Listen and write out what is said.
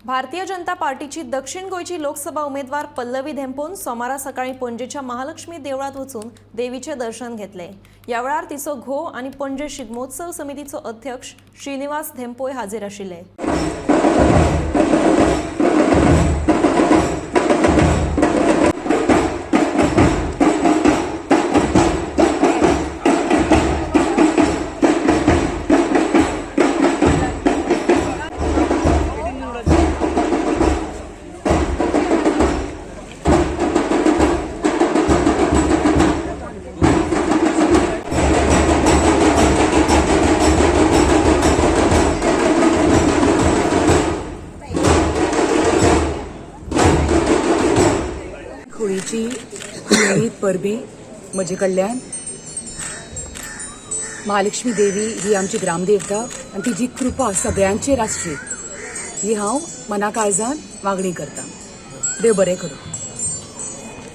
भारतीय जनता पार्टीची दक्षिण गोंयची लोकसभा उमेदवार पल्लवी धेंपोन सोमारा सकाळी पणजेच्या महालक्ष्मी देवळात वचून देवीचे दर्शन घेतले. ह्या वेळार तिचो घोव आनी पणजे शिगमोत्सव समितीचो अध्यक्ष श्रीनिवास धेंपोय हाजीर आशिल्ले. होळीची निमित परबी म्हजे कडल्यान. महालक्ष्मी देवी ही आमची ग्रामदेवता आनी तिजी कृपा सगळ्यांचेर आसची ही हांव मना काळजान मागणी करता. देव बरें करूं.